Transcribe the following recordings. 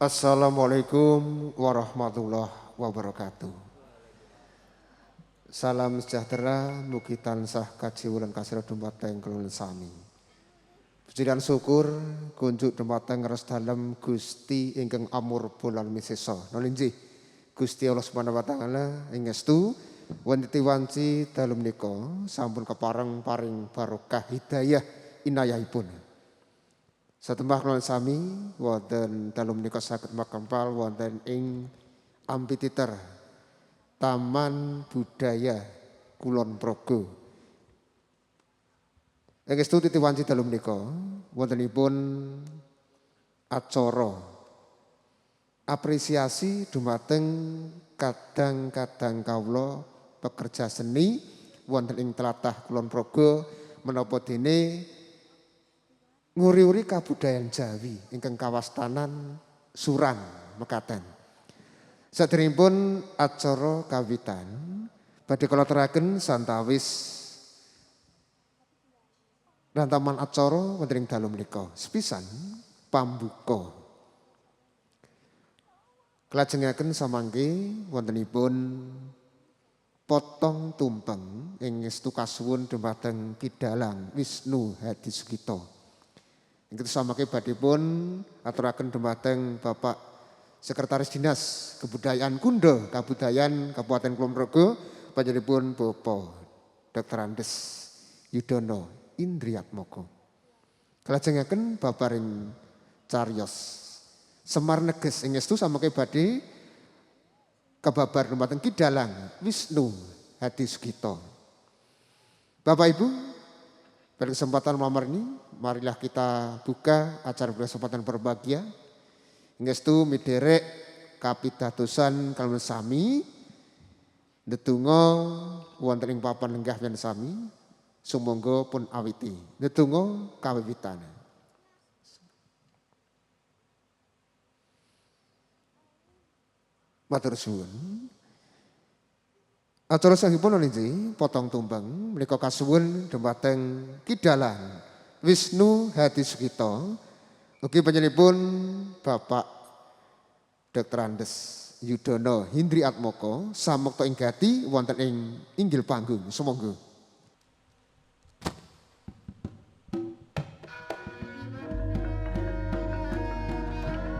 Assalamualaikum warahmatullahi wabarakatuh. Salam sejahtera, mugi tansah kajiwulan kasira dumateng kula sami. Puji lan syukur kunjuk dumateng ngeres dalem Gusti ingkang amurba lan misesa. Nuli Gusti Allah Subhanahu wa taala ing ngestu wonten wanci dalu menika sampun kepareng paring barokah hidayah inayahipun. Satembah kula sami wonten dalu menika saged makempal wonten ing amphitheater Taman Budaya Kulon Progo. Ing estu titi wanci dalu menika wontenipun acara apresiasi dumateng kadang-kadang kawula pekerja seni wonten ing tlatah Kulon Progo menapa dene nguri-uri kabudayan Jawi ingkang kawastanan Suran mekaten. Saderengipun acara kawitan badhe kula aturaken santawis rantaman acara wonten ing dalu menika. Sepisan pambuka. Kelajengaken samangke wontenipun potong tumpeng ing ngestu kasuwun dumateng Ki Dalang Wisnu Hadi Sugito. Ingkang samangke badhe pun aturaken dumateng Bapak Sekretaris Dinas Kebudayaan Kundha Kabudayan Kabupaten Kulon Progo panjenenganipun Bapak Dr. Andes Yudono Indriatmoko. Kelajengaken babaring cariyos Semar Neges ing ngestu samangke badhe kebabar dumateng Ki Dalang Wisnu Hadi Sugito. Bapak Ibu, pada kesempatan malam ini marilah kita buka acara kesempatan berbahagia. Ngestu miderek kapitadosan kaliyan sami ndedonga wonten ing papan lenggah yen sami sumangga pun awiti. Ndedonga kawiwitan. Matur suwun. Acara sanggipun niki potong tumpeng menika kasuwun dumateng Ki Dalang Wisnu Hadi Sugito. Ugi panjenenganipun Bapak Dr. Andes Yudono Hindri Atmoko samekta ing gati wonten ing inggil panggung. Sumangga.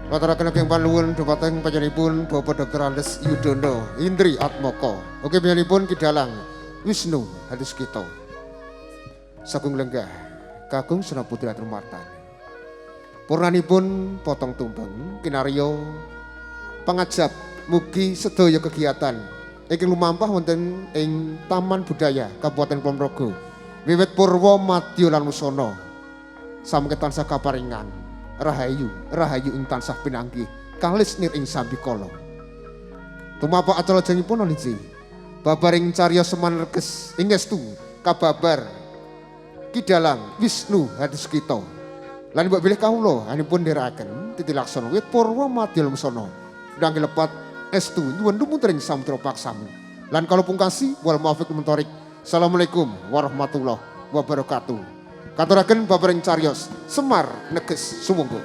Wataraken ageng panuwun dumateng panjenenganipun Bapak Dr. Andes Yudono Hindri Atmoko. Ugi panjenenganipun Ki Dalang Wisnu Hadi Sugito. Sagung lenggah kakung Senoputri Aturmartan. Purnanipun potong tumpeng kinarya pangajap mugi sedaya kegiatan ingkang lumampah wonten ing Taman Budaya Kabupaten Kulon Progo wiwit purwa madya lan wusana samangke tansah kaparingan rahayu rahayu ing tansah pinanggih kalis nir ing sambikala. Tumapa acara jengipun niki babaring cariyos Semar Neges ing ngestu kababar Ki Dalang Wisnu Hadi Sugito. Lan mbok bilih kawula anipun nderekaken titi laksana wit purwa madya lan wusana ndang lepat estu nyuwun lumunturing samudra paksamu. Lan kala pungkasi wal muwaffiq liman. Assalamualaikum warahmatullahi wabarakatuh. Katuraken babaring cariyos Semar Neges sumangga.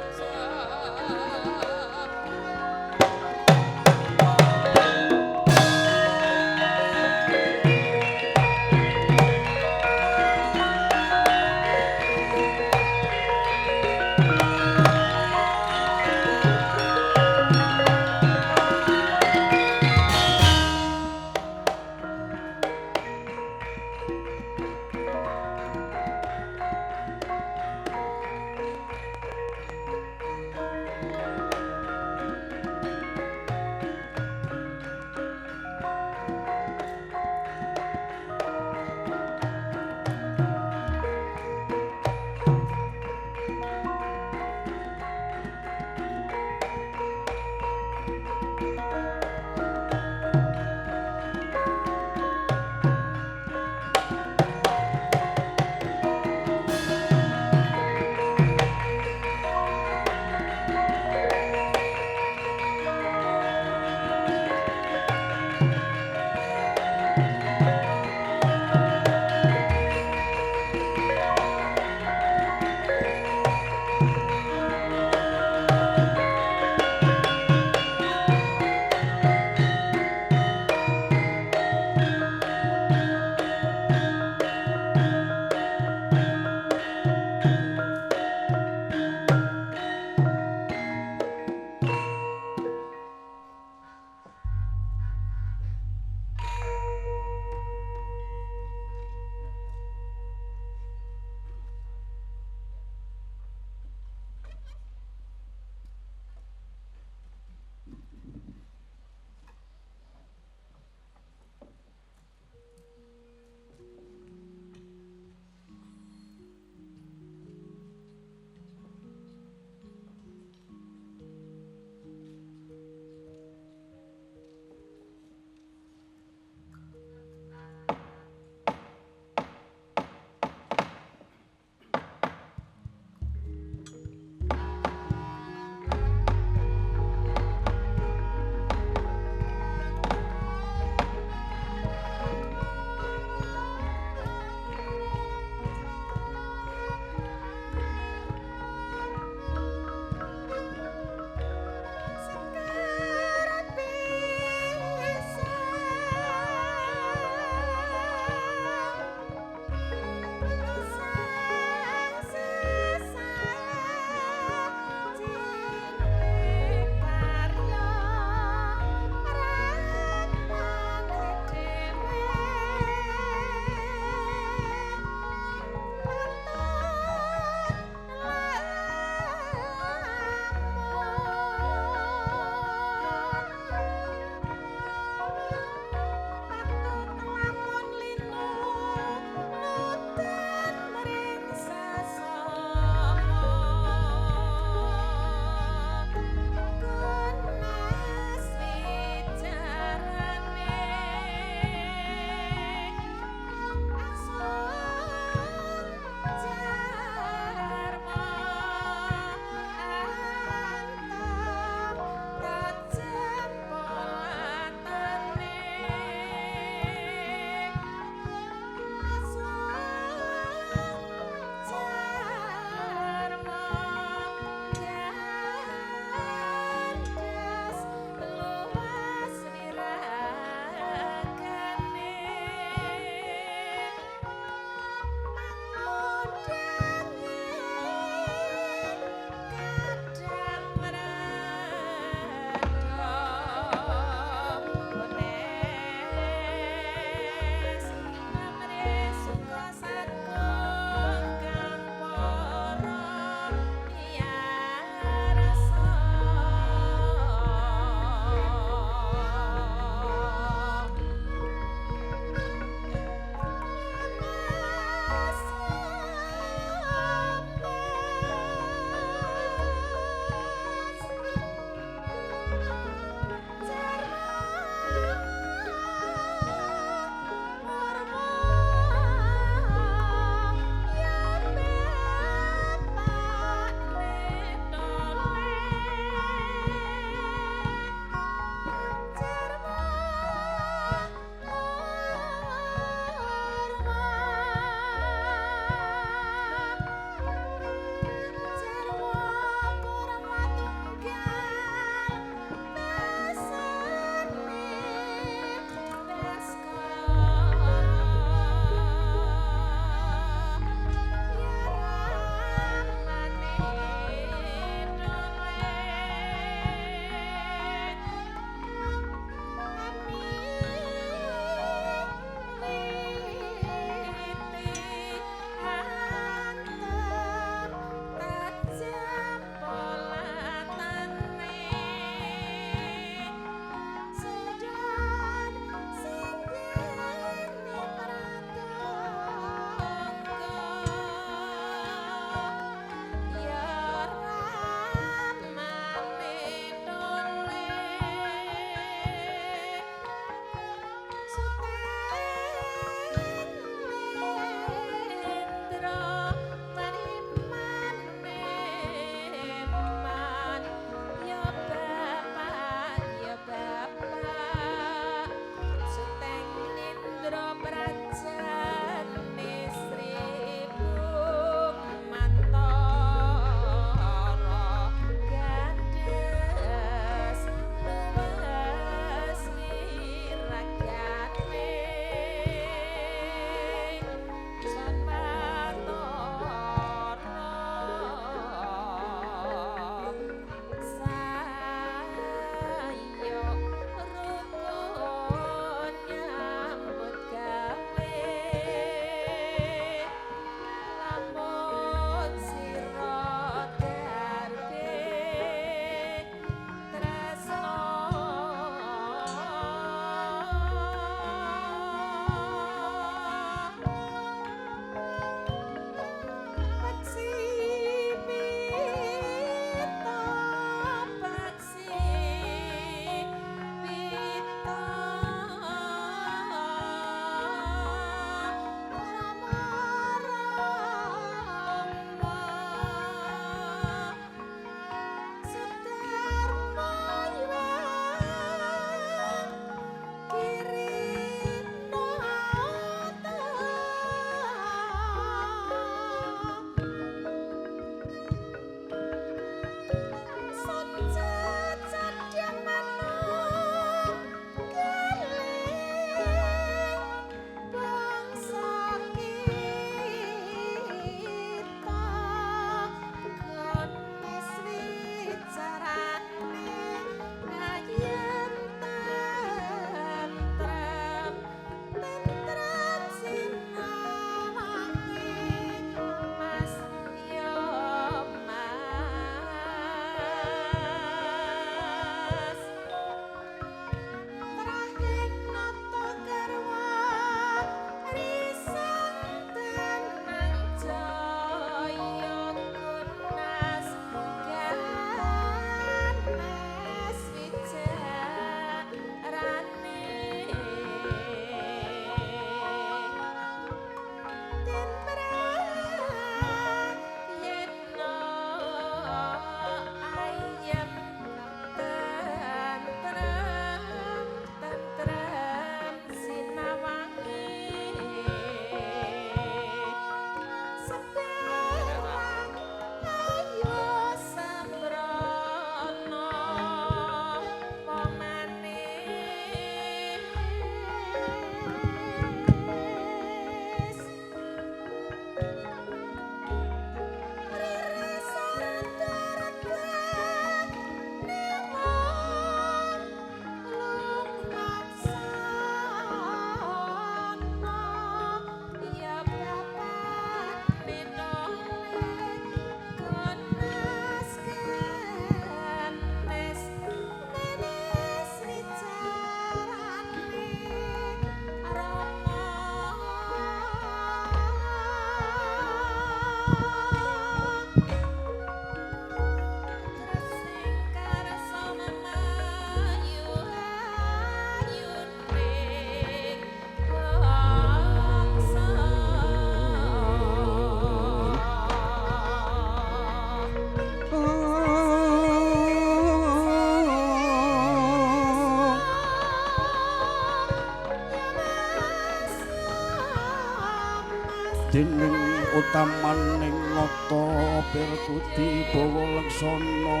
Dening utamaning nata Perkudi bawa laksana.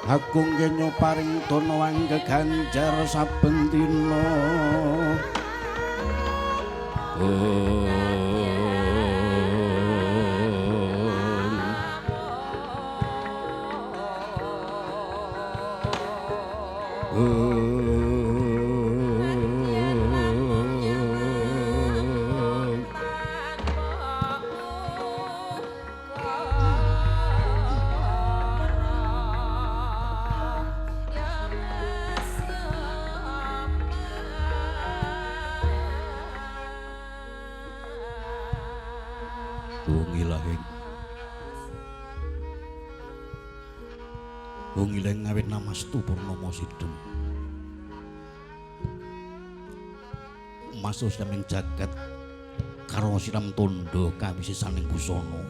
Agung kenya paring dana anggeganjar saben dina. Wong ilahing awit namastu purnama sidem. Masus siraming jagat karana siram tondo kawisisaning busana.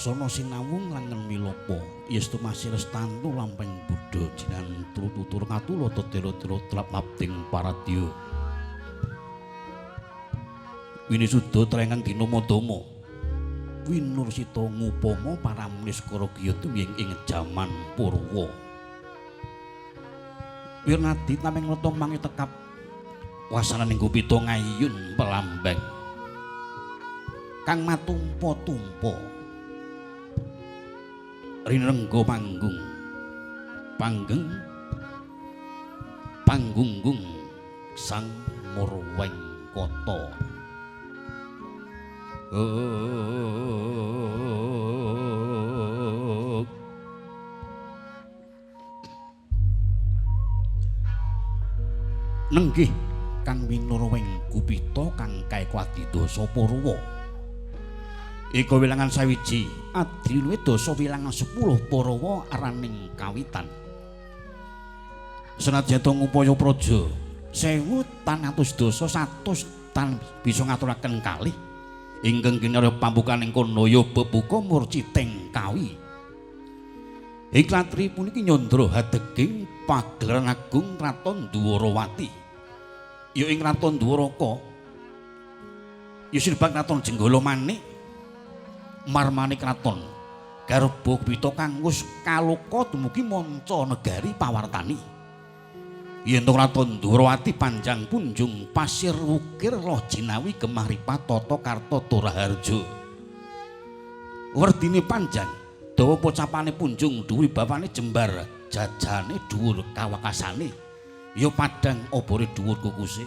Sono sinawung langen milopo yestu masih restantu lampeng buddha jinan tutur ngatula tetelo-telo tlap mabding paradya. Winisuda trengan dina madama. Winursita ngupama paramniskara giya tumiyeng ing jaman Purwa. Wirnadi tameng nata mangi tekap wasananing gupita ngayun pelambang. Kang matumpa-tumpa rinrengga panggung panggeng panggunggung sang Murwengkata. Nenggih kang winurweng gupita kang kaekuadidasa Purwa. Ika wilangan sawiji adiluwe dasa wilangan 10 Purwa araning kawitan. Senajan to ngupaya praja 1000 tan atus dasa 100 tan bisa ngaturaken kalih ingkang kinarya pambukaning kono ya bebuka murciteng kawi. Ing latri puniki nyandra hadeging pagelaran agung Kraton Dwarawati. Ya ing Kraton Dwaraka ya sirbang Kraton Jenggala Manik marmane kraton garba gupita kang wis kaloka dumugi manca negari pawartani. Yen to Kraton Dwarawati panjang punjung pasir wukir loh jinawi gemah ripah tata karta Toraharja. Werdine panjang dawa pocapane punjung dhuwur bawane jembar jajane dhuwur kawakasane ya padhang obore dhuwur kukuse.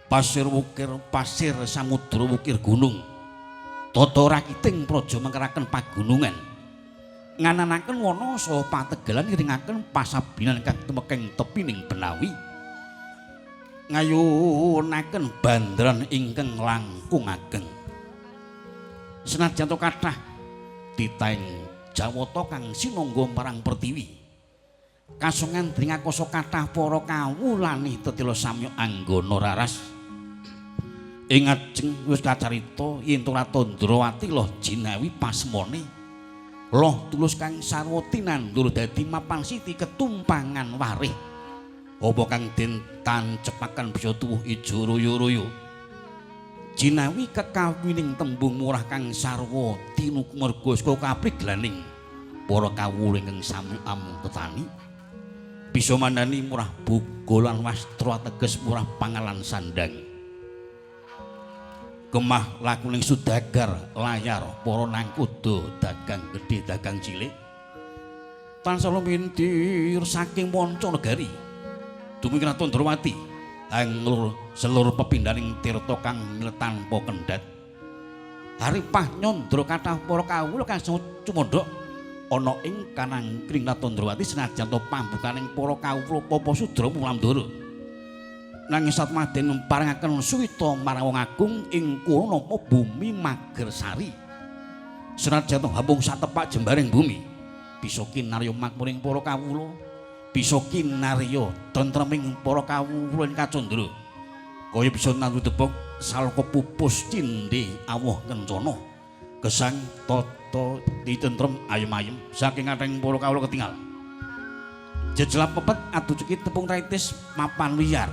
Pasir wukir pasir samudra wukir gunung tata rakiting praja mengkeraken pagunungan ngananaken wana saha pategelan ngiringaken pasabinan kang tumekeng tepining benawi ngayunaken bandran ingkang langkung ageng. Senajan to kathah titahing Jawata kang sinangga marang Pertiwi kasongan dringakasa kathah para kawulane tetela samya anggana raras. Ing ajeng wis kacarita yen Kraton Dwarawati loh jinawi pasmone loh tulus kang sarwa tinandur dadi mapan siti ketumpangan warih. Apa kang den tancepaken bisa tuwuh ijo royo-royo. Jinawi kekawining tembung murah kang sarwa tinukumerga saka kapriglaning para kawula ingkang sami amung tetani. Bisa mandani murah boga lan wastra teges murah pangalan sandang. Gemah lakuning sudagar layar para nangkuda dagang gedhe dagang cilik tansah lumintir saking manca negari dumugi Kraton Dwarawati anglur seluruh pepindhaning tirta kang tanpa kendhat. Haripah nyandra kathah para kawula kang cumandhak ana ing kanangkring Kraton Dwarawati senajan to pambukaning para kawula papa sudra mulandara. Nanging satmaden paringaken suwita marang wong agung ing kono nampa bumi magersari. Senajan to hambung satepak jembaring bumi bisa kinarya makmuring para kawula, bisa kinarya tentreming para kawula ing kacandra. Kaya bisa nandu tepok salka pupus cindhe awoh kencana. Gesang tata ditentrem ayem-ayem saking kathahing para kawula ketingal. Jejelap pepet adu cekit tepung traitis mapan wiyar.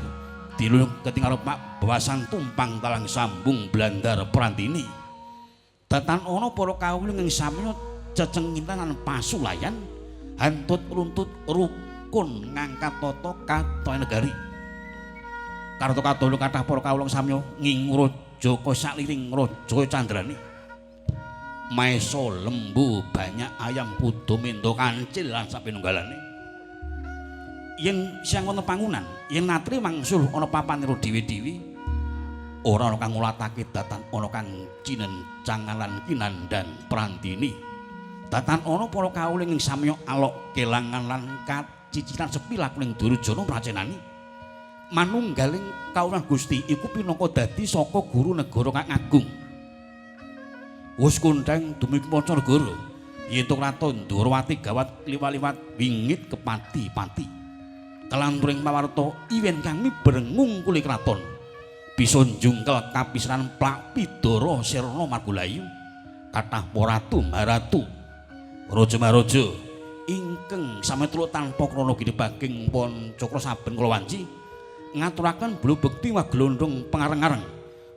Dilung ketingal pak bawasan tumpang talang sambung blandar prantini. Datan ana para kawula ing samya cecengintan lan pasulayan hantut runtut rukun ngangkat tata katoyan negari. Karto kadolo kathah para kawula samya ngingu raja kaya sakliring raja candrane. Maesa lembu banyak ayam kuda mendo kancil lan sapinunggalane. Yen siang wonten pangunan, yen natri wangsul ana papanira dhewe-dhewe, ora ana kang ngulatake datan ana kang cinencangan lan kinandhang prantini. Datan ana para kawula ing samya alok kelangan lan kacicilan sepi lakuning Durjana pracenani. Manunggaling kawulan Gusti iku pinangka dadi saka guru negara kang agung. Wus kondhang dumugi mancanegara yen to kraton Ndorowati gawat liwat-liwat wingit kepati-pati. Kelanturing pawarta iwen kang miber ngungkuli kraton. Bisa njungkel kapisanan plak pidara sirna margulayu. Kathah para ratu maratu raja maharaja ingkang sami tuluk tanpa krana ginebaging pancakra saben kalawanci ngaturaken bulu bekti waglondong pengareng-areng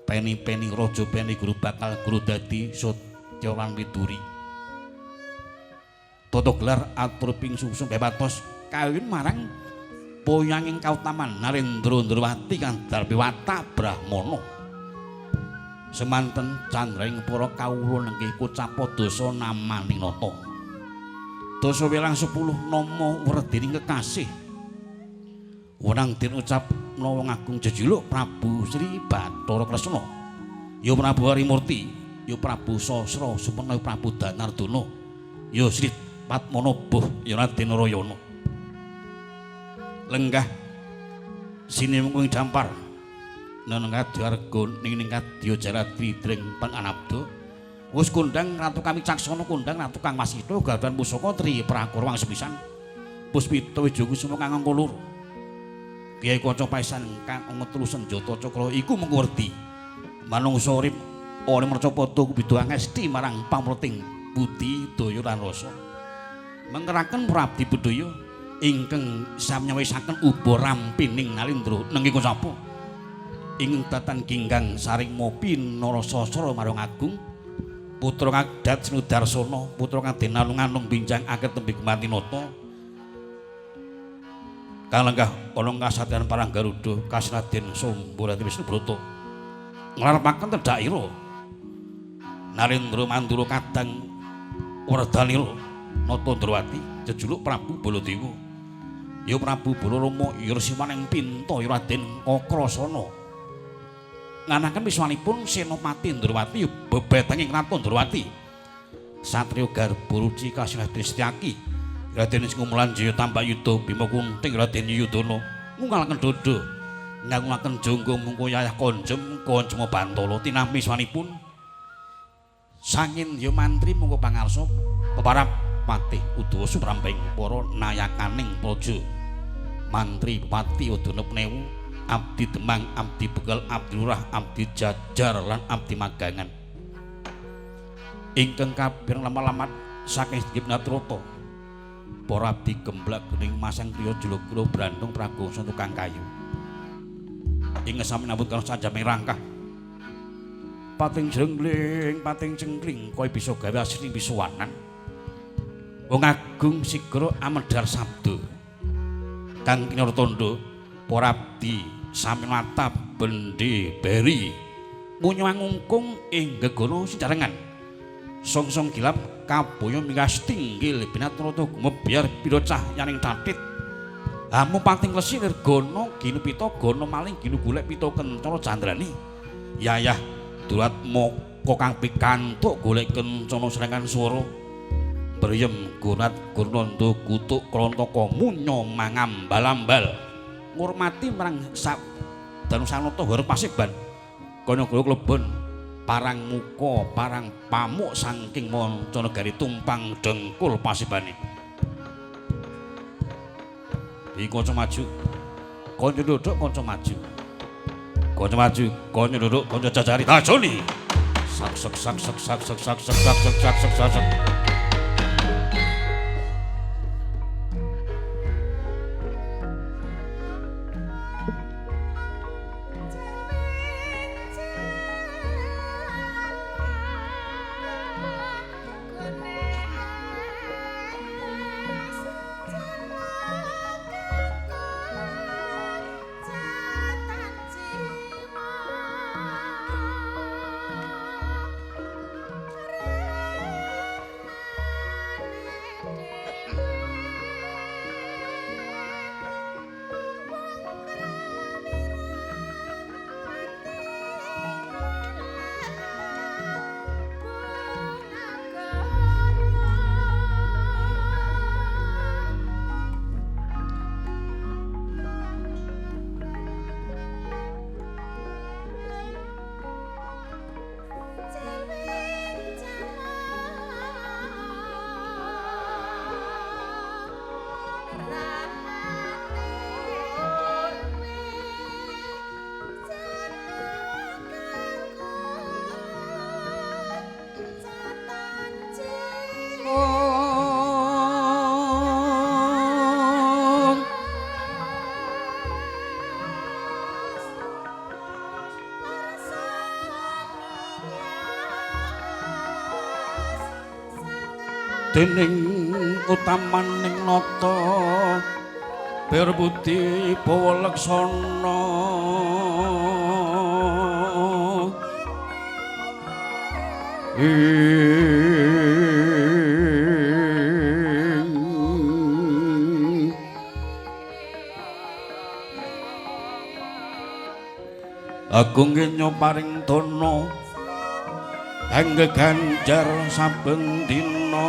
peni-peni raja peni guru bakal guru dadi satya lan widuri. Tata gelar atur ping sungsung kepatos kawin marang poyanging kautaman Narendra Ndrawati kang darbi watak Brahmana. Semanten candraing para kawula nengke kocapa dasa namaning nata. Dasa welang 10 nama werdining kekasih. Wenang den ucap wong agung jejuluk Prabu Sri Bathara Kresna. Ya Prabu Harimurti, ya Prabu Sasra Supena, Prabu Danardana, ya Sri Padmanabha, ya Raden Narayana. Lenggah sinimung dampar neneng kadya ning kadya jaladri dring panganabda. Wis kondhang Ratu Kamicaksana, kondhang Ratu Kang Wasita gadhahan pusaka Tri Prakara wang sepisan Puspita Wijayakusuma kang angka loro. Kyai Kaca Paesan kang angka telu senjata cakra iku mengko werdi. Manungsa urip ana mercapada kudu angesti marang pamreting budi daya lan rasa. Mengeraken prabdi budaya ingkang samnyawisaken uba rampining nalindra nenging sapa ingkang datan ginggang saring mopi narasasra marang agung putra Kadat Sinudarsana putra Kaden Anung-anung binjang akhir tembe gumanti nata kang lenggah ana kasatriyan parang Garuda Kasraden Somborati Wisnu Brata nglarepaken tedhakira Narendra Mandura kadang werdanira Nata Ndrawati jejuluk Prabu Baladewa ya Prabu Balarama ya Resimaning Pinta ya Raden Kakrasana nganaken wiswanipun Senopati Ndrawati ya bebetenging Ratu Ndrawati Satriya Garba Ruci Kasinadri Setyaki Raden Singumulan Jaya Tambak Yuda Bima Kunting Raden Yudana ngungalaken dada ngangulaken jangga mungko yayah konjem konjema bantala tinampi wiswanipun sangin ya mantri mungko pangarsa peparap patih Udawa sumrambing para nayakaning praja mantri bupati Udana Penewu abdi Demang abdi Begal abdi Lurah abdi Jajar lan abdi Magangan ingkang kabeh lama-lamat saking Dipnatrata para abdi gemblak gening masang kriya jula-gula brandong pragongso tukang kayu ing sami nambut karo sajaming rangkah pating jengling pating cengkling kaya bisa gawe asring pisuwanan. Wong agung sigra amedhar sabda kang kinara tandha para abdi sami mata bendhe beri munyo angungkung ing gegana sejarengan songsong gilap kaboyo minggas tinggil binatrata gumebyar pira cahyaning tatit hamu pating lesi nirgana ginupita gana maling ginugolek pita kencana candrani yayah durat moko kang pikantuk golek kencana srengan swara briyem gunat gurnanda kutuk krantaka munyo mangambal-ambal ngurmati marang danu sanata hor pasiban kana klebon parang muka parang pamuk saking mancanegari tumpang dengkul pasibane. Di kanca maju kanca duduk kanca maju. Kanca maju, kanca duduk, kanca jajari tajoni. Sak sak sak sak sak sak sak sak sak sak sak sak sak sak. Dening utamaning nata berbudi bawa laksana Agung kenya paring dana kangge ganjar saben dina.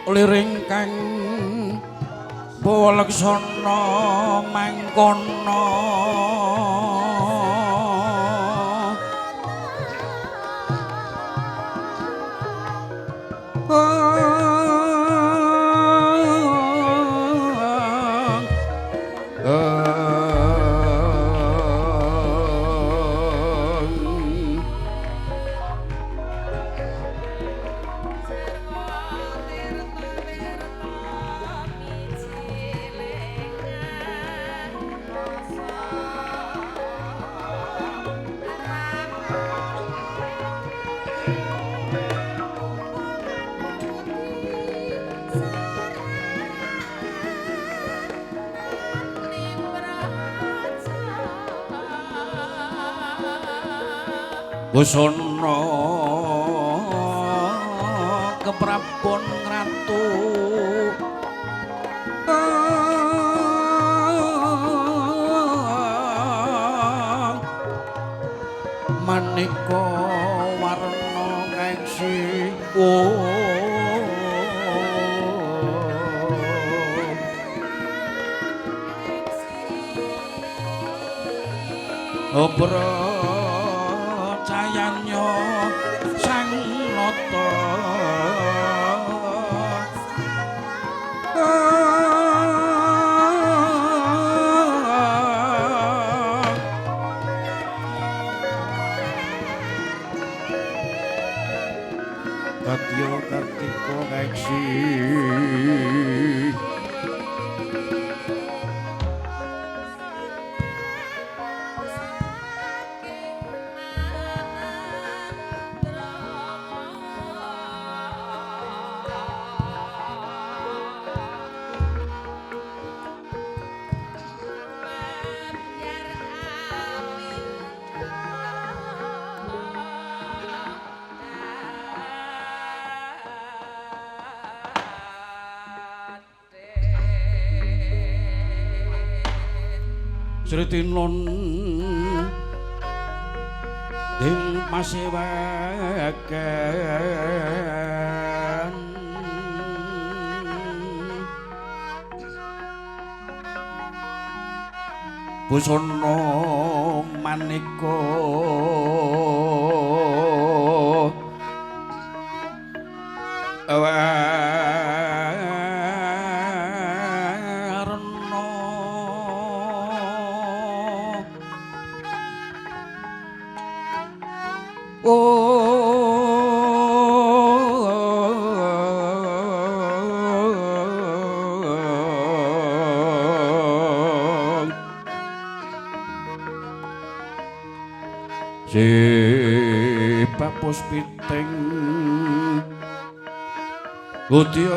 Liring kang bawa laksana mangkono Busana keprabon ratu maneka warna kaeksi Cayanyo sang nata Dadya Kartika kaeksi Sritinon ing pasewakan. Busana maneka warna Si puspiting Udyana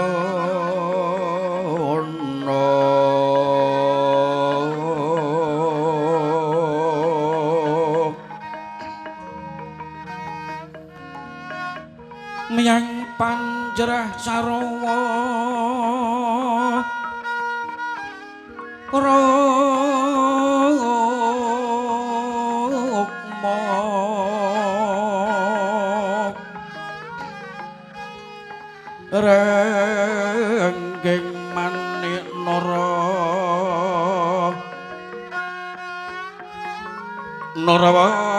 Miyang panjerah sarawa Rukma Rengging manik nara Narawata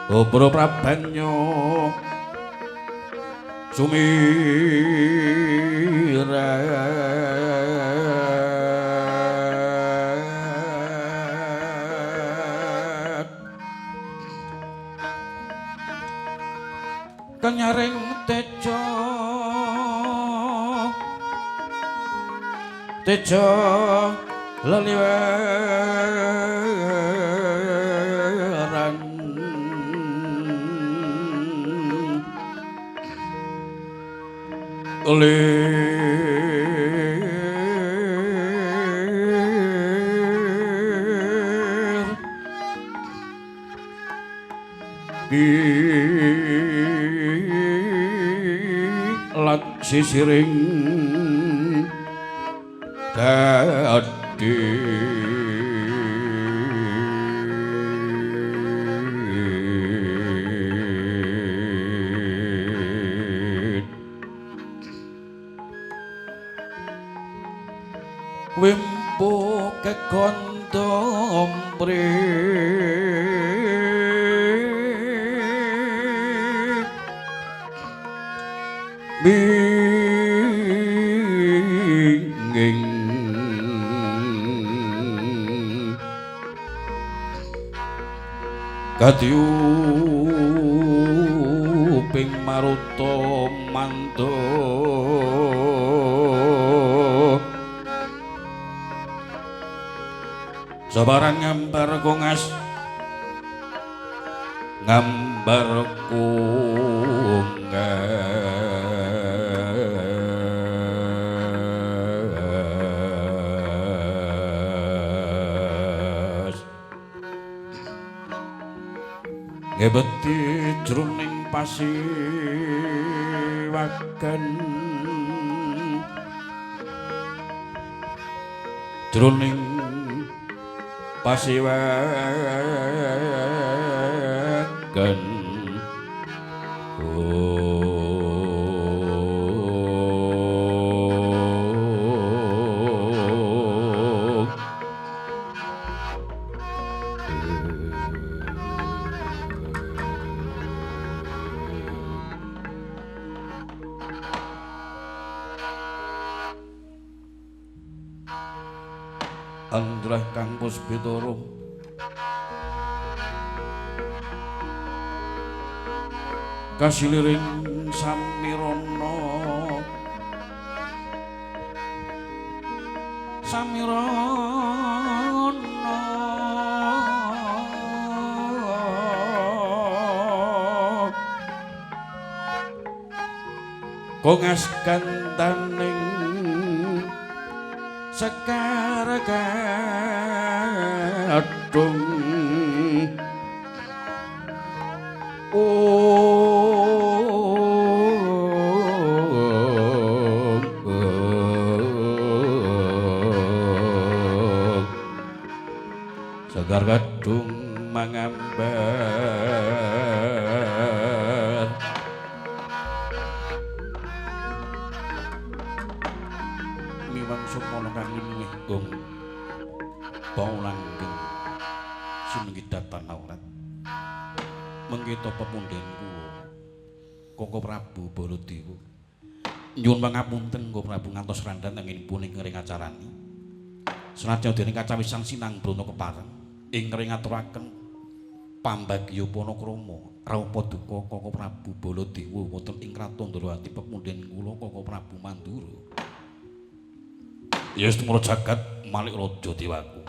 Obro Prabanyo sumirat kenyaring tejo tejo leliweran lir kilat sisiring dadi Wimbo kegondo mri binging kadyuping maruta manda Sabaran ngambar kongas ngambar kongas ngebeti jroning pasiwagan jroning pasiwagan Andrah kang puspitara kasiliring samirana samirana kongas kantaning sekar kadung. Oh. Gegar kadung mangambar miwang sumana kang linuwih gong paulanggeng sinenggi datan aurat mengkita pepunden kula Koko Prabu Baladewa nyuwun pangapunten Koko Prabu ngantos randhan tenggenipun ing ring acarani senajan dening kacawisan sinang brana kepareng ing ring ngaturaken pambagya panakrama raupa duka Koko Prabu Baladewa wonten ing kraton Ndrawati pepunden kula Koko Prabu Mandura. Ya wis tumrap jagat malik raja dewaku.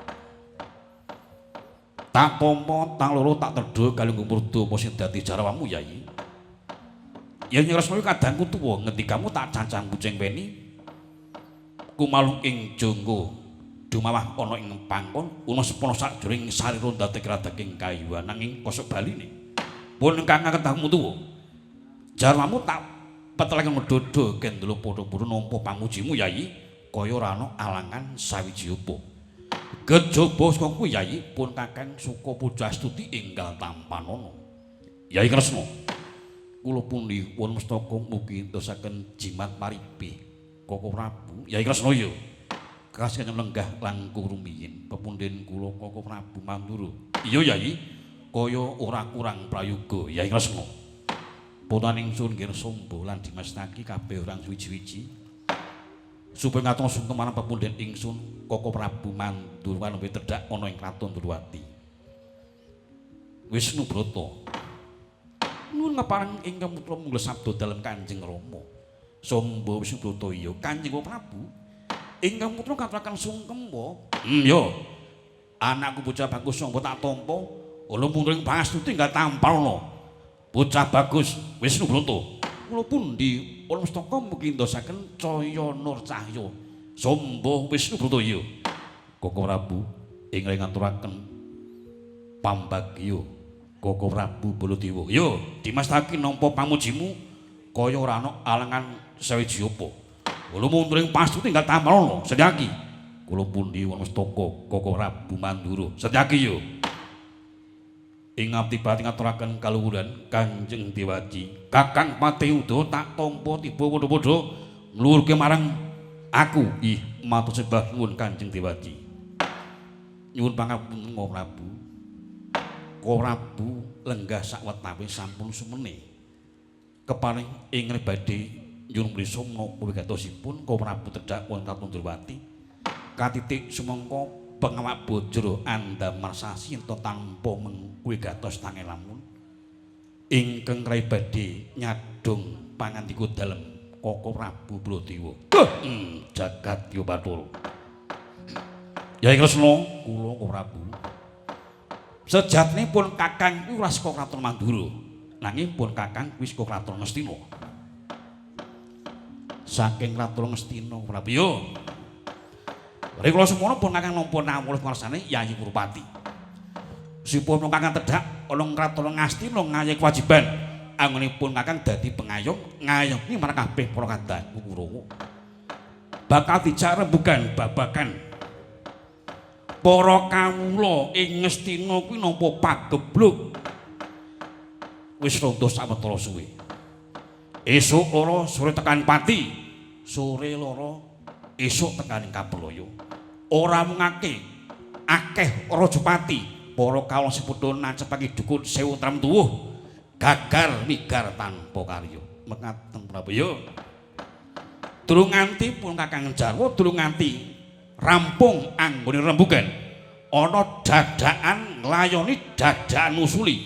Tak tampa tang loro tak tedha kalungguh murda apa sing dadi jarwamu Yayi. Yen Kresna kadangku tuwa ngendikamu tak cancang kucing weni kumalung ing jangga dumawah ana ing pangkon una sepana sakjroning sarira ndadek radeging kayuwan nanging kosok baline. Pun kang ketahmu tuwa. Jarwamu tak petelake dodo kendela padha-padha nampa pangujimu Yayi kaya ora ana alangan sawiji apa. Kejaba saka kuwi Yayi pun kakang suka pujastuti enggal tampanana. Yayi Kresna, kula pundi wonten mestaka mugi entosaken jimat maripi Koko Prabu. Yayi Kresna ya. Kasihan lenggah langkung rumiyin pepunden kula Koko Prabu Mandura. Iya Yayi, kaya ora kurang prayoga Yayi Kresna. Putaning ingsun nggih Sombo lan Dimastaki kabeh orang suwiji-wiji. Supaya ngatur sungkem marang pepunden ingsun Koko Prabu Mandura nembe tedhak ana ing kraton Ndrawati. Wisnu Brata nuwun ngapareng ingkang putra munggah sabda dalem Kanjeng Rama. Sombo Wisnu Brata iya Kanjeng Prabu ingkang putra ngaturaken sungkem wa. Yo. Anakku bocah bagus Sombo tak tampa, ora mundur ing pangastuti enggal tamparana. Bocah bagus Wisnu Brata. Kula pundi ora mestaka mugi ndosaken caya nur cahya. Sombo Wisnu Brata iya. Koko Prabu ing ngaturaken pambagya Koko Prabu Baladewa. Yo, dimastaki nampa pamujimu kaya ora ana alangan sawiji apa. Kula mundur ing pastu tinggal tamparana Setyaki. Kula pundi wonten mestaka Koko Prabu Mandura. Setyaki yo. Ing ngabdi pati ngaturaken kaluhuran Kanjeng Dewaji. Kakang Patih Uda tak tampa tiba padha-padha ngluhurke marang aku. Ih, matur sembah nuwun Kanjeng Dewaji. Nyuwun pangapunten Koko Prabu. Koko Prabu lenggah sakwetawi sampun sumene. Keparing ing badhe nyuwun mrisa menapa wigatosipun Koko Prabu tedhak wonten kraton Ndrawati. Katitik sumangka pengawak bojro andamar sasi ento tanpa mengwigatos tangelamun ingkang rai badhe nyadong pangandika dalem Koko Prabu Baladewa. Jagat ya Bathara. Yai Kresna kula Koko Prabu. Sejatine pun kakang kuwi ora saka kraton Mandura, nanging pun kakang kuwi saka kraton Ngastina. Saking kraton Ngastina Prabu yo. Rikala semono pun kakang nampa nawuh ngarsane Yayi Kurupati. Supaya kakang tedhak ana kraton Ngastina ngayahi kewajiban anggenipun kakang dadi pengayom ngayomi marang kabeh para kadangku Kurawa. Bakal dijak rembugan babagan para kawula ing Ngastina kuwi nampa pagebluk. Wis rondo sawetara suwe. Esuk loro sore tekan Pati, sore loro esuk tekan Kapralaya. Ora mung akeh rajapati, para kawula sing padha nancepake dukun sewu tram tuwuh gagar migar tanpa karya. Mekaten Prabu yo. Durung nganti pun kakang jarwa durung nganti rampung anggone rembugan. Ana dadakan nglayoni dadakan usuli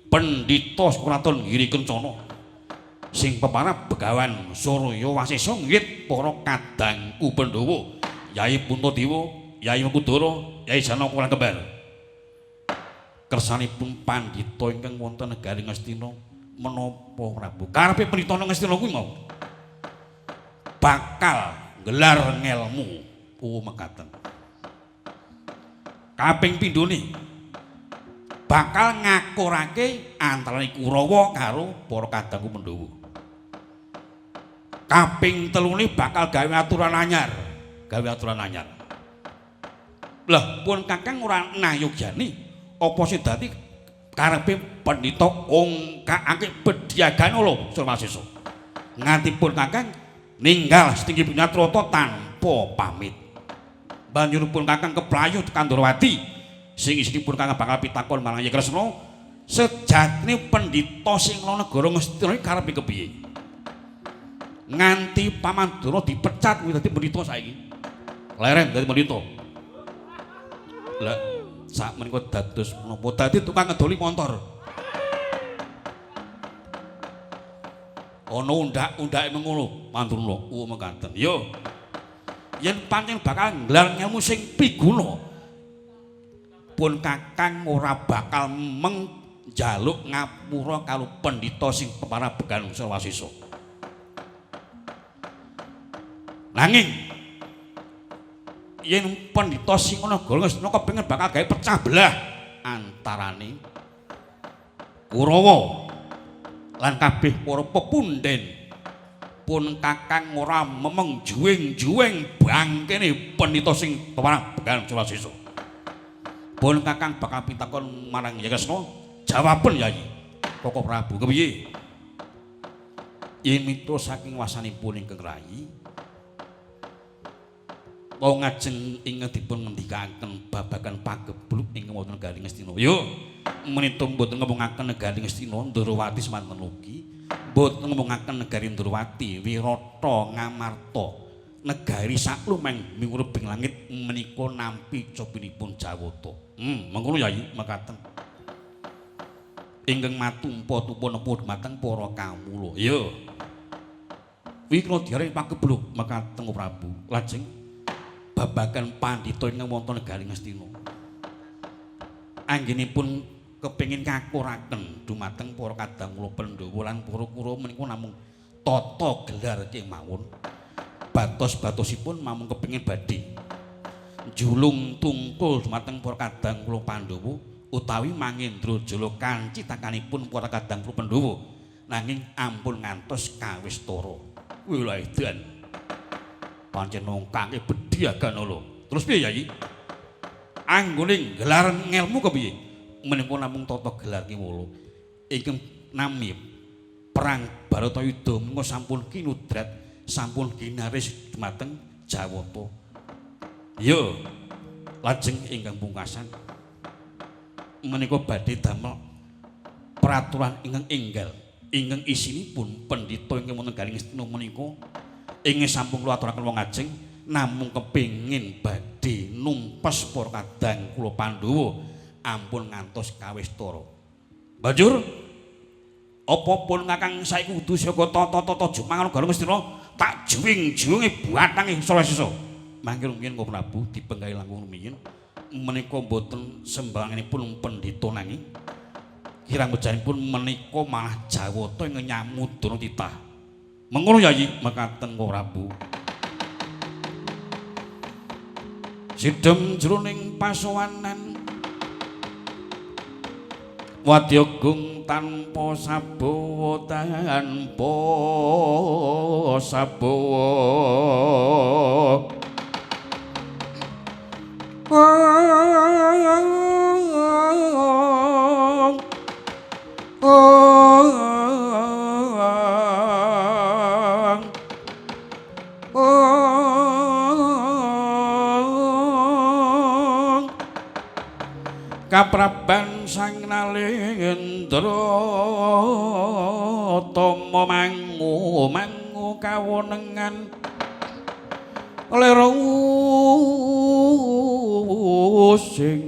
pendhita Kraton Giri Kencana sing peparab Begawan Surya Wasesa ngit para kadangku Pandhawa Yai Puntadewa, Yai Werkudara, Yai Janaka lan kembar. Kersanipun pandhita ingkang wonten negari Ngastina menapa Prabu? Karepe pendhita Ngastina kuwi mau bakal nggelar ngelmu. Oh mekaten. Kaping pindhone bakal ngakurake antarane Kurawa karo para kadangku Pandhawa. Kaping telune bakal gawe aturan anyar, gawe aturan anyar. Lah pun Kakang ora nayogyani apa sing dadi karepe pendhita ongkakake bedyagan lho Surwasesa. Nganti pun Kakang ninggal setinggi Binyatrata tanpa pamit. Banjur pun Kakang keplayu tekan Ndorowati sing isinipun Kakang bakal pitakon marang Hyang Kresna, sejatine pendhita sing ana negara Ngastina iki karepe kepiye? Nganti Paman Durna dipecat kuwi dadi pendhita saiki. Leren dadi pendhita. Lah sak menika dados menapa dadi tukang ngedoli montor. Ana undak-undake mengono Mandurna. Oh mekaten. Yo. Yen pancen bakal nggelar ngelmu sing piguna, pun Kakang ora bakal mengjaluk ngapura karo pendhita sing peparabegan Surwasesa. Nanging yen pendhita sing ana Ngastina kepengin bakal gawe pecah belah antarane Kurawa lan kabeh para pepunden, pun Kakang ora memeng juwing-juwing bangkene pendhita sing peparabegan Surwasesa. Pun Kakang bakal pitakon marang Hyang Kresna, jawaben Yayi Koko Prabu kepiye? Yen mitra saking wasanipun ingkang rayi wau ngajeng ingkang dipun ngendikaken babagan pagebluk ingkang wonten negari Ngastina. Yo, menika mboten ngomongaken negari Ngastina, Ndorowati semanten ugi. Mboten ngomongaken negari Ndorowati, Wirata Ngamarta, negari saklumeng miurubing langit menika nampi cobinipun Jawata. Mengkono Yayi mekaten. Ingkang matumpa-tumpa nepuh dhumateng para kawula. Yo. Wikra diarani pagebluk mekaten Prabu. Lajeng babagan pandhita ingkang wonten negari Ngastina. Anggenipun kepengin ngakuraken dumateng para kadang kula Pandhawa lan para Kurawa menika namung tata gelar kemawon. Batos-batosipun namung kepengin badhe njulung tungkul dumateng para kadang kula Pandhawa utawi mangendra jala kanci takanipun para kadang kula Pandhawa nanging ampun ngantos kawistara. Kuwi lho edan. Pancen nongkake bedyagan lho. Terus piye Yayi? Anggone nggelar ngelmu kepiye? Menika namung tata gelar kewala. Ingkang nami perang Baratayuda menika sampun kinudrat, sampun ginaris dumateng Jawata. Yo, lajeng ingkang pungkasan menika badhe damel peraturan ingkang enggal, ingkang isinipun pendhita ingkang wonten Galing Ngastina menika ingkang sampun kula aturaken wong ajeng namung kepengin badhe numpes para kadang kula Pandhawa ampun ngantos kawistara. Banjur apa pun Kakang saiki kudu siaga tata-tata jumangan negara Ngastina tak juwing-juwinge batange Surwasesa. Mangke rumiyin Koko Prabu dipenggahi langkung rumiyin menika mboten sembaranganipun pendhita nanging kirang bejanipun menika malah Jawata ingkang nyamudana titah. Mengono Yayi mekaten Koko Prabu. Sidhem jroning pasowanan wadya gung tanpa sabawa tanpa sabawa. Kapraban Sang Nalendra tama mangu mangu kawonengan lir sing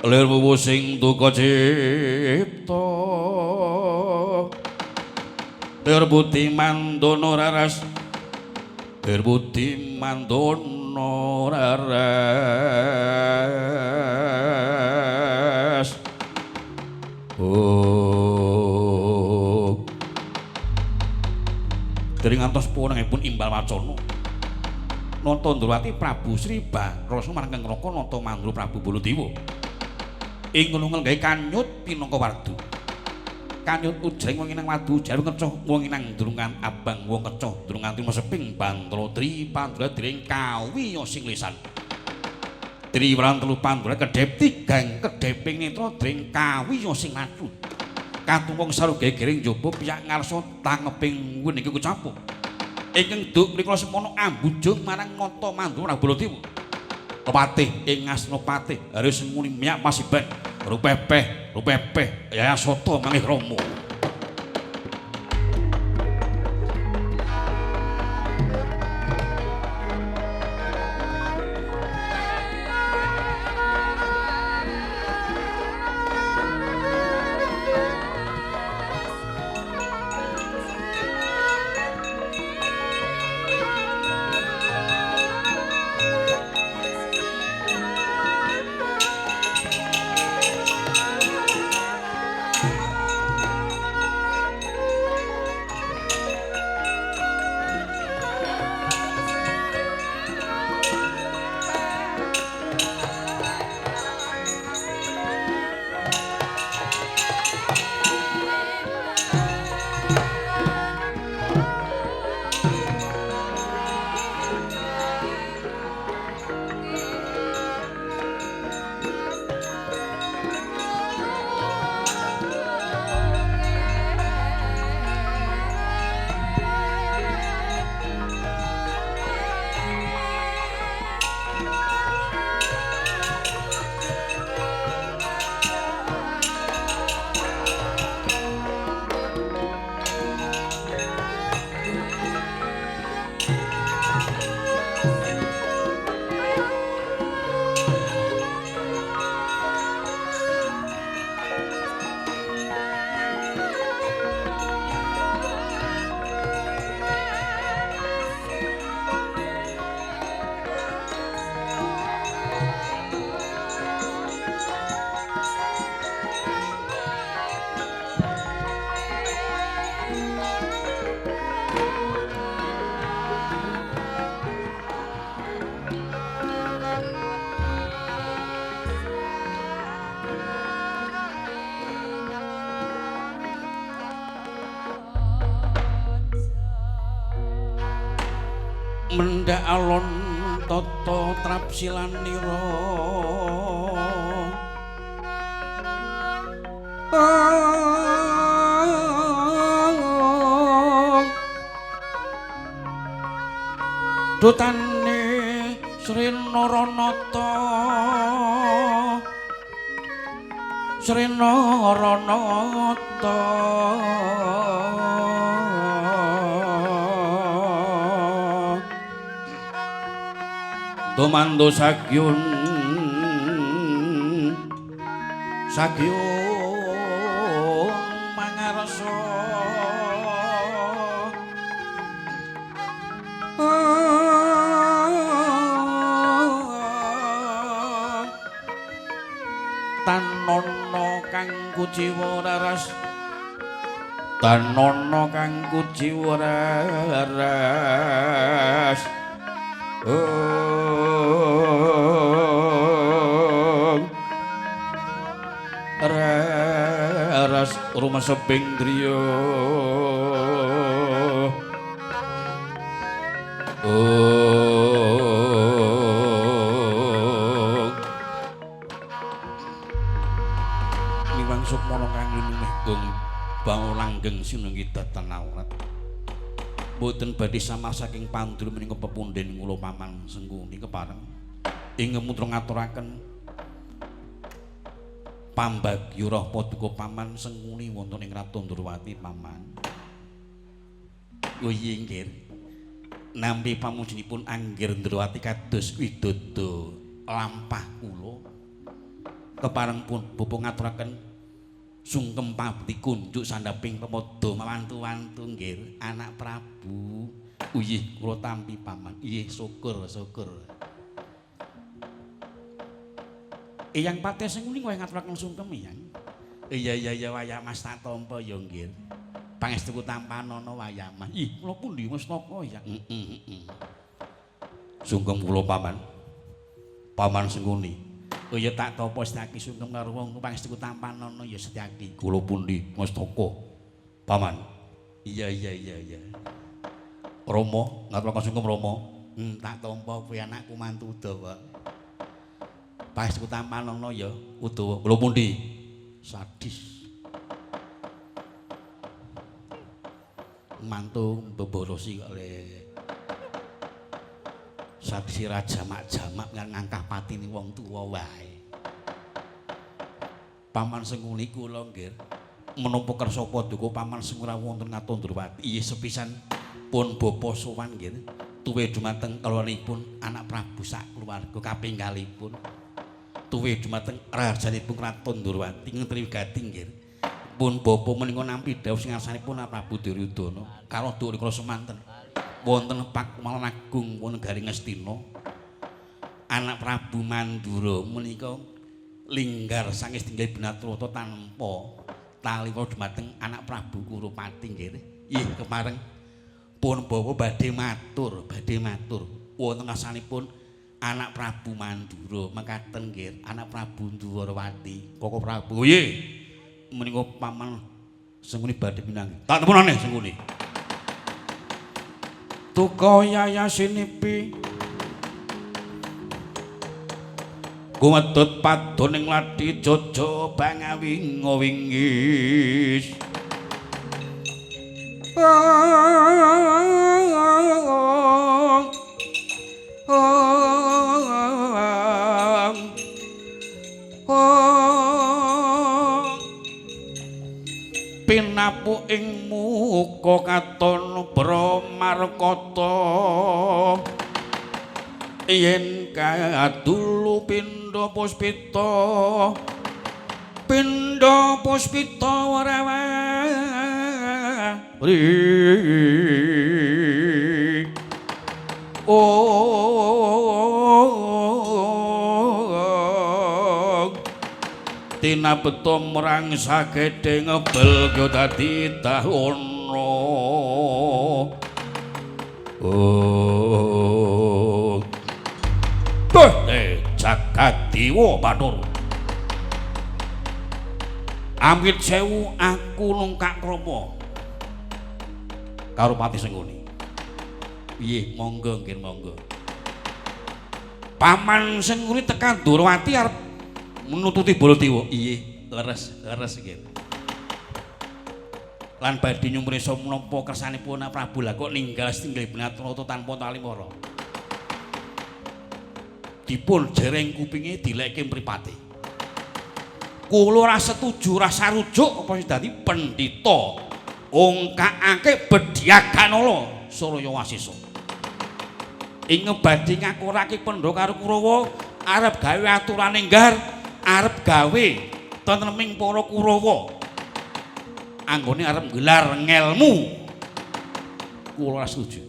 lir sing duka cipta lir budi mandono raras lir budi mandono raras. Oh, dering ngantos punangipun imbal wacana nata Ndrawati Prabu Sri Bakrasa marang Kang Raka nata Mandura Prabu Baladewa ing ngono nggawe kanyut pinangka wardu. Kanyut ujreng wong inang wadu jarwe kecoh wong inang drungan abang wong kecoh drungan trima seping bantala tri pandra dring kawiya sing lisan. Triwran telu pandra kedhep tigang kedheping netra dring kawiya sing lacu. Katungkung saru gegering njaba piyak ngarsa tangeping weniki kucapu. Ingkang duk mrikala semono ambujung marang nata mandura Baladewa. Patih ing Ngastina Patih harus nguni miyak pasiban rupepeh rupepeh Yayasata mangih Rama. Mendhak alon tata trapsilanira dutane Sri Naranata Sri Naranata Tumando sakyun sakyun mangarsa tanono kang kuciwa raras tanono kang kuciwa raras Raras rumah seping driya Miwang sukmana kang linumeh gong bangun langgeng sinunggi datan aurat. Mboten badhe samar saking pandru menika pepunden kula paman Sengkuni kepareng ing mutra ngaturaken pambagyo roh paduka paman Sengkuni wonten ing Ratu Ndrawati paman. Oh iya nggih. Nampi pamujinipun Anggir Ndrawati kados widodo lampah kula. Kepareng pun bapa ngaturaken sungkem pabekti kunjuk sandhaping pemodo mawantu-wantu nggih anak Prabu. Uyih kula tampi paman. Iyih syukur syukur. Eyang Patih Sengkuni kowe ngaturaken sungkem eyang. Iya iya iya wayah Mas tak tampa ya nggih. Pangestuku tampanana wayah Mas. Ih kula pundi mestaka ya. Heeh heeh. Sungkem kula paman. Paman Sengkuni. Oh ya tak topo Setyaki sungkem karo wong pangestuku tampanana ya Setyaki. Kula pundi Mastaka. Paman. Iya iya iya iya. Rama, ngaturaken sungkem Rama. Tak tampa kuwi anakku mantu Udawa. Pangestuku tampanana ya Udawa. Kula pundi? Sadis. Mantu mbeborosi kok le. Sadis raja mak-jamak ngangkah patine wong tuwa wae. Paman Sengkuni kula nggih menapa kersa paduka Paman Sengkuni wonten Ngatundrawati. Iya sepisan pun bapa sowan nggih tuwe dumateng keluarganipun anak Prabu sak keluarga kaping kalihipun. Tuwe dumateng rajanipun Kraton Ndrawati ngentri wigati nggih. Pun bapa menika nampi dhawuh sing ngarsanipun Prabu Duryudana karo Durkala semanten. Wonten Pakumalan Agung wonten Garing Ngastina. Anak Prabu Mandura menika linggar saking setunggal Binatrata tanpa taliwa dumateng anak Prabu Kurupati nggih. Ih kepareng pun bawa badhe matur wonten ngarsanipun anak Prabu Mandura mekaten nggih anak Prabu Ndwarawati Koko Prabu. Nggih menika Paman Sengkuni badhe pinanggih. Tak tepunane Sengkuni. Tuka yayasinipi kumedhut padon ing lati jojo bangawi ngowinggis. Pinapu ing muka katon Bramarkata yen kadulu pindha puspita pindha puspita wrawari tinabeta marang sagede ngebel kya dadi dahana. Oh. Duh, jagat dewa Bathara. Amit sewu aku nungkak krama karo Pati Sengkuni. Piye monggo nggih monggo. Paman Sengkuni tekan Ndrawati arep menututi Baladewa. Iya, leres, leres nggih. Lan badhe nyumprisa menapa kersanipun Prabu lah kok ninggal setunggal Binatrata tanpa talimara. Dipun jereng kupinge dilekke mripate. Kula ora setuju, ora sarujuk apa sing dadi pendhita ongkakake bedyaganala Surya Wasesa. Ing badhe ngakurake Pandhawa karo Kurawa arep gawe aturane nggar, arep gawe tentreming para Kurawa. Anggone arep nggelar ngelmu. Kula ora setuju.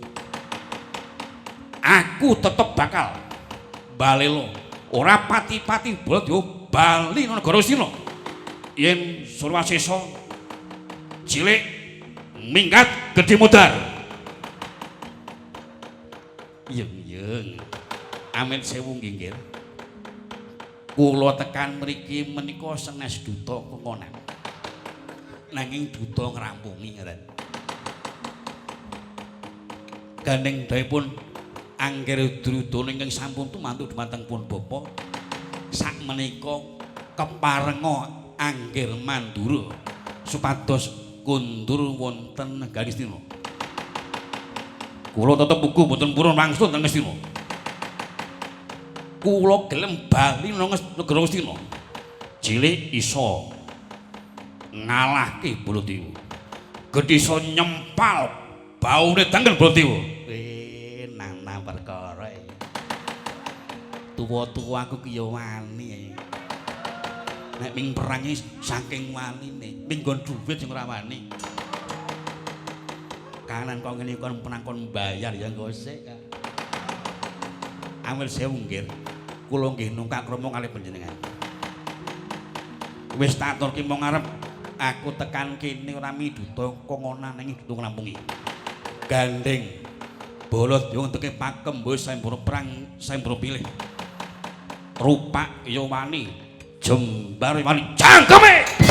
Aku tetep bakal balelo. Ora pati-pati Baladewa bali nang negara Astina. Yen Surwasesa cilik minggat gedhe modar. Yung-yung. Amit sewu nggih nggih. Kula tekan mriki menika senes duta kongonan. Nanging duta ngrampungi ngaten. Gandeng dawuhipun Angger Duryudana ingkang sampun tumantu dumateng pun bapa sakmenika keparenga Angger Mandura supados kundur wonten negari Astina. Kula tetep uga mboten purun wangsul teng Astina. Kula gelem bali nang negara Astina. Cilik iso ngalahke Baladewa. Gedhe iso nyempal baune tanggen Baladewa. Nang perkara iki. Tuwa-tuwa aku ki ya wani. Nek ming perangi saking wanine, ming nggon dhuwit sing ora wani. Kanan kok ngene kon menang kon bayar ya engko sik. Amil sewu nggih. Kula nggih nungkak krama kalih panjenengan. Wis tak aturke mong arep aku tekan kene ora miduta kongonan ning duta nglampungi. Gandeng Baladewa ngenteke pakembo sampura perang sampura pilih. Rupak ya wani, jembar wani, cangkeme.